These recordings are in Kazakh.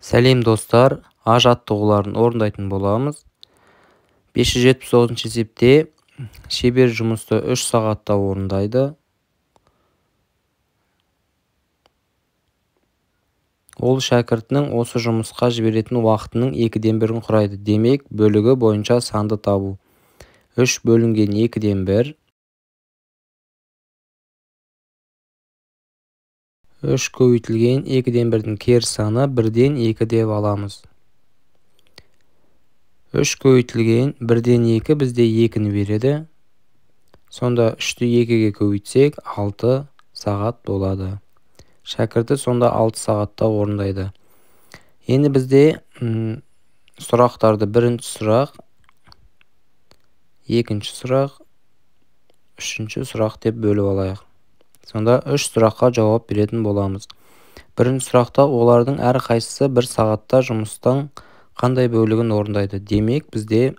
Сәлем достар, А жаттығуларын орындайтын боламыз. 579 есепте шебер жұмысты 3 сағатта орындайды. Ол шәкіртінің осы жұмысқа жіберетін уақытының 2-ден 1-ін құрайды. Демек, бөлігі бойынша санды табу. 3 бөлінген 2-ден 1. 3 көбейтілген 2-ден 1-дің кері саны 1-ден 2 деп аламыз. 3 көбейтілген 1-ден 2 бізде 2-ні береді. Сонда 3-ті 2-ге көбейтсек 6 сағат болады. Шәкірті сонда 6 сағатта орындайды. Енді бізде сұрақтарды бірінші сұрақ, екінші сұрақ, үшінші сұрақ деп бөліп алайық. Сонда 3 сұраққа жауап беретін боламыз. Бірінші сұрақта олардың әр қайсысы 1 сағатта жұмыстың қандай бөлігін орындайды. Демек, бізде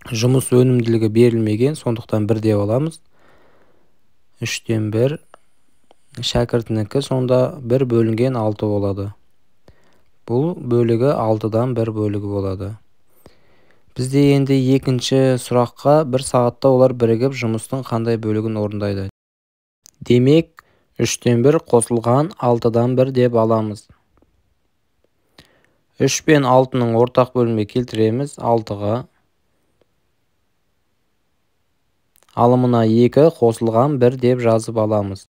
жұмыс өнімділігі берілмеген, сондықтан 1 деп аламыз. 3-тен 1 шәкіртінікі сонда 1 бөлінген 6 болады. Бұл бөлігі 6-дан 1 бөлігі болады. Бізде енді екінші сұраққа 1 сағатта олар бірігіп жұмыстың қандай бөлігін орындайды. Демек, 3-тен 1 қосылған 6-дан 1 деп аламыз. 3 пен 6-ның ортақ бөлімге келтіреміз 6-ға. Алымына 2 қосылған 1 деп жазып аламыз.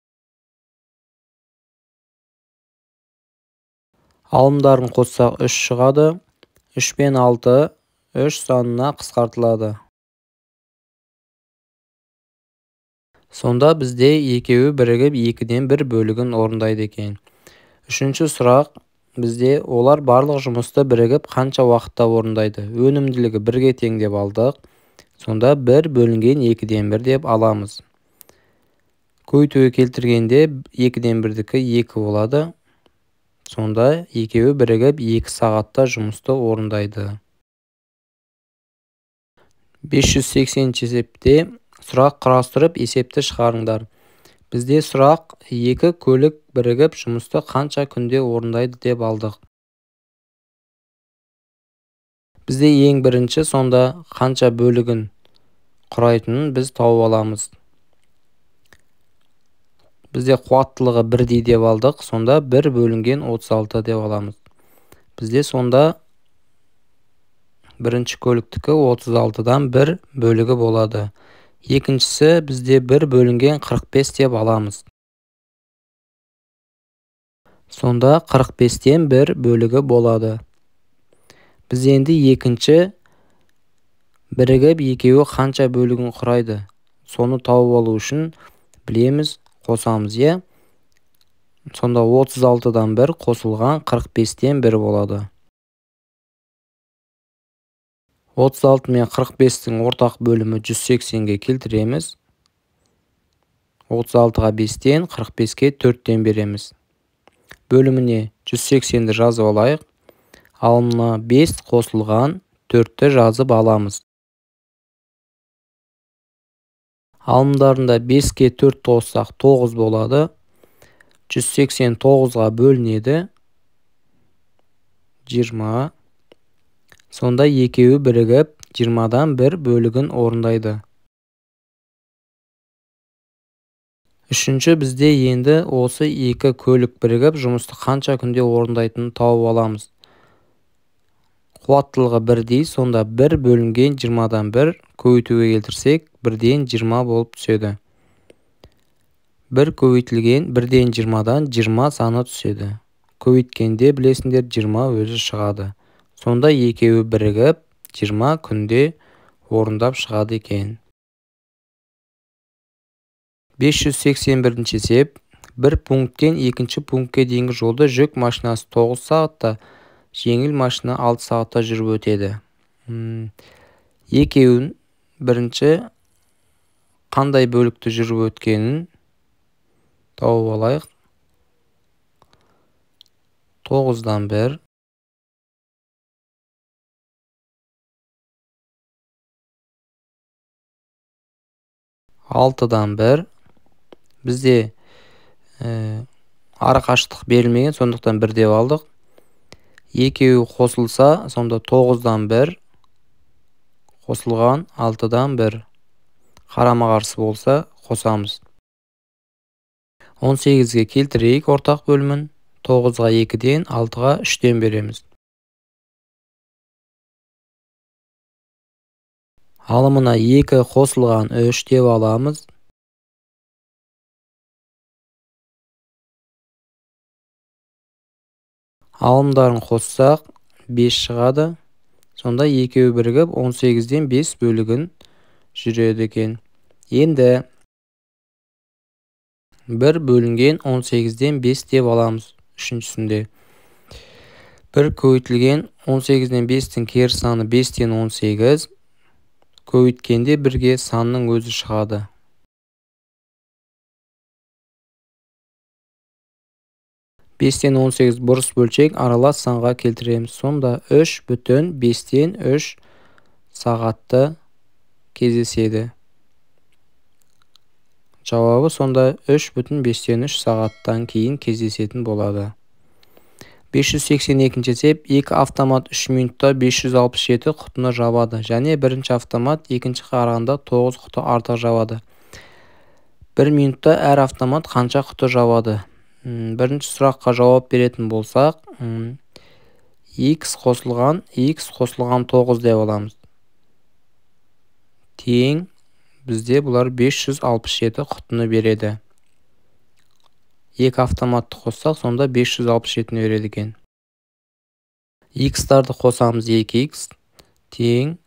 Алымдарын қоссақ 3 шығады. 3 пен 6 3 санына қысқартылады. Сонда бізде екеуі бірігіп 2-ден 1 бөлігін орындайды екен. Үшінші сұрақ бізде олар барлық жұмысты бірігіп қанша уақытта орындайды. Өнімділігі 1-ге тең деп алдық. Сонда 1 бөлінген 2-ден 1 деп аламыз. Көбейтуге келтіргенде 2-ден 1-дікі 2 болады. Сонда екеуі бірігіп 2 сағатта жұмысты орындайды. 580 есепте сұрақ құрастырып есепті шығарыңдар. Бізде сұрақ 2 көлік бірігіп жұмысты қанша күнде орындайды деп алдық. Бізде ең бірінші сонда қанша бөлігін құрайтынын біз тауып аламыз. Бізде қуаттылығы бірдей деп алдық, сонда 1 бөлінген 36 деп аламыз. Бізде сонда бірінші көліктікі 36-дан 1 бөлігі болады. Екіншісі бізде 1 бөлінген 45 деп аламыз. Сонда 45-тен 1 бөлігі болады. Біз енді екінші бірігіп екеуі қанша бөлігін құрайды? Соны тауып алу үшін білеміз, қосамыз, иә? Сонда 36-дан 1 қосылған 45-тен 1 болады. 36 мен 45-тің ортақ бөлімі 180-ге келтіреміз. 36-ға 5-тен, 45-ке 4-тен береміз. Бөліміне 180-ді жазып алайық. Алымына 5 қосылған 4-ті жазып аламыз. Алымдарында 5-ке 4 қоссақ 9 болады. 189-ға бөлінеді. 20. Сонда екеуі бірігіп 20-дан 1 бөлігін орындайды. Үшінші бізде енді осы екі көлік бірігіп жұмысты қанша күнде орындайтынын тауып аламыз. Қуаттылығы бірдей, сонда 1 бөлінген 20-дан 1 көбейтуге келтірсек 1-ден 20 болып түседі. 1 көбейтілген 1-ден 20-дан 20 саны түседі. Көбейткенде білесіңдер 20 өзі шығады. Сонда екеуі бірігіп 20 күнде орындап шығады екен. 581 есеп. Бір пункттен екінші пунктке дейінгі жолды жүк машинасы 9 сағатта, жеңіл машина 6 сағатта жүріп өтеді. Екеуін бірінші қандай бөлікті жүріп өткенін тауып алайық. 9-дан 1. 6-дан 1. Бізде ара қашықтық берілмеген, сондықтан 1 деп алдық. Екеуі қосылса, сонда 9-дан 1 қосылған 6-дан 1. Қарама-қарсы болса, қосамыз. 18-ге келтірейік ортақ бөлімін. 9-ға 2-ден, 6-ға 3-тен береміз. Алымына 2 қосылған 3 деп аламыз. Алымдарын қоссақ 5 шығады. Сонда екеуі бірігіп 18-ден 5 бөлігін жүреді екен. Енді 1 бөлінген 18-ден 5 деп аламыз үшіншісінде. 1 көбейтілген 18-ден 5-тің кері саны 5-тен 18. Көбейткенде бірге санның өзі шығады. 5-тен 18 бұрыс бөлшек аралас санға келтіреміз. Сонда 3,5-тен 3 сағатты кездеседі. Жауабы сонда 3,5-тен 3 сағаттан кейін кездесетін болады. 582-ші есеп, екі автомат 3 минутта 567 құтыны жабады. Және бірінші автомат екінші қарағанда 9 құты артық жабады. 1 минутта әр автомат қанша құты жабады? Бірінші сұраққа жауап беретін болсақ, x қосылған x қосылған 9 деп аламыз. Тең бізде бұлар 567 құтыны береді. Екі автоматты қоссақ, сонда 567-ні береді екен. X-тарды қосамыз, 2x тең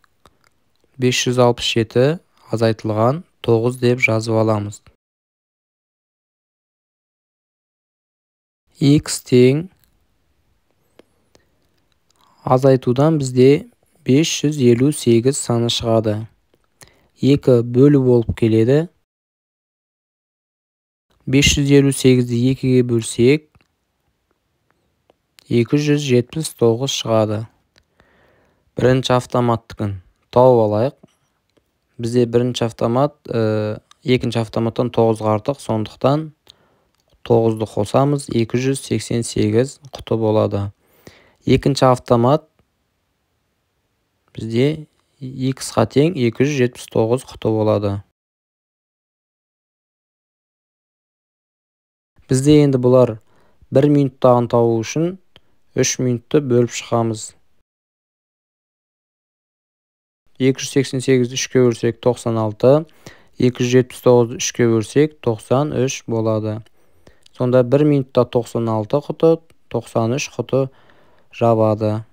567 азайтылған 9 деп жазып аламыз. X тең азайтудан бізде 558 саны шығады. 2 бөлі болып келеді. 558-ді 2-ге бөлсек, 279 шығады. Бірінші автоматтікін тауып алайық. Бізде бірінші автомат екінші автоматтан 9-ға артық, сондықтан 9-ды қосамыз, 288 құты болады. Екінші автомат бізде x-қа тең 279 құты болады. Бізде енді бұлар 1 минуттағын табу үшін 3 минутты бөліп шығамыз. 288-ді 3-ке бөлсек 96, 279-ды 3-ке бөлсек 93 болады. Сонда 1 минутта 96 құты, 93 құты жабады.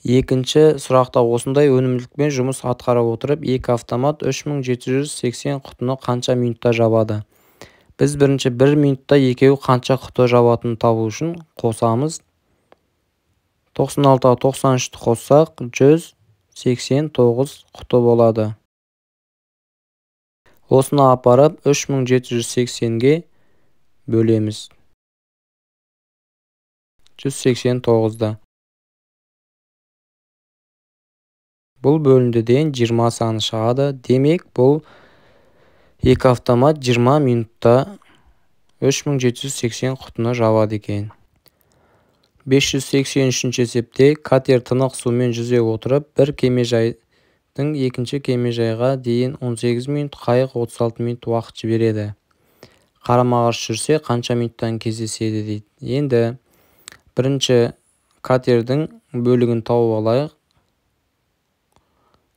Екінші сұрақта осындай өнімділікпен жұмыс атқара отырып, екі автомат 3780 құтыны қанша минутта жабады? Біз бірінші 1 минутта екеуі қанша құты жабатынын табу үшін қосамыз. 96-ға 93-ті қоссақ, 189 құты болады. Осыны апарып 3780-ге бөлеміз. 189-ды. Бұл бөліндіден 20 саны шығады. Демек, бұл екі автомат 20 минутта 3780 құтыны жабады екен. 583-ші есепте катер тынық сумен жүзе отырып, бір кемежайдың екінші кемежайға дейін 18 минут, қайық 36 минут уақыт жібереді. Қарама-қарсы жүрсе қанша минуттан кездеседі дейді. Енді бірінші катердің бөлігін тауып алайық.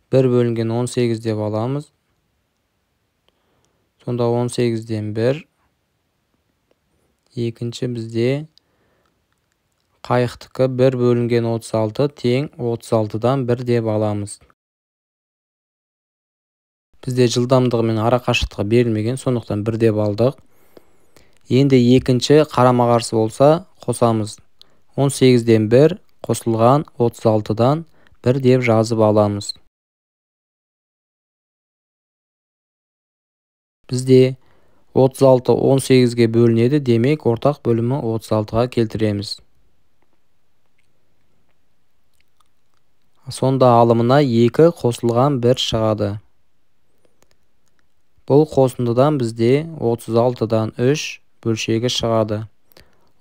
1 бөлінген 18 деп аламыз. Сонда 18-ден 1. Екінші бізде қайықтікі 1 бөлінген 36 тең 36-дан 1 деп аламыз. Бізде жылдамдығы мен ара қашықтығы берілмеген, сондықтан 1 деп алдық. Енді екінші қарама-қарсы болса қосамыз. 18-ден 1 қосылған 36-дан 1 деп жазып аламыз. Бізде 36 18-ге бөлінеді, демек ортақ бөлімі 36-ға келтіреміз. Сонда алымына 2 қосылған 1 шығады. Бұл қосындыдан бізде 36-дан 3 бөлшегі шығады.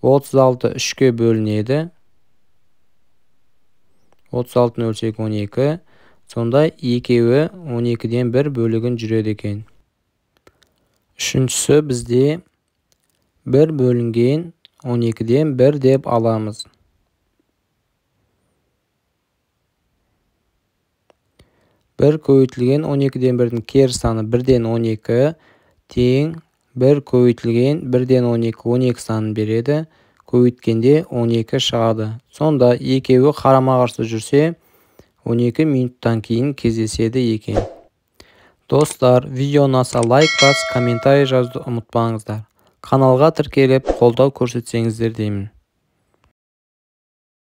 36 3-ке бөлінеді. 36-ны бөлсек 12. Сонда екеуі 12-ден 1 бөлігін жүреді екен. Үшіншісі бізде 1 бөлінген 12-ден 1 деп аламыз. 1 көбейтілген 12-ден 1-дің кері саны 1-ден 12 тең 1 көбейтілген 1-ден 12, 12 санын береді. Көбейткенде 12 шығады. Сонда екеуі қарама-қарсы жүрсе, 12 минуттан кейін кездеседі екен. Достар, видео ұнаса лайк бас, комментарий жазуды ұмытпаңыздар. Каналға тіркеліп, қолдау көрсетсеңіздер деймін.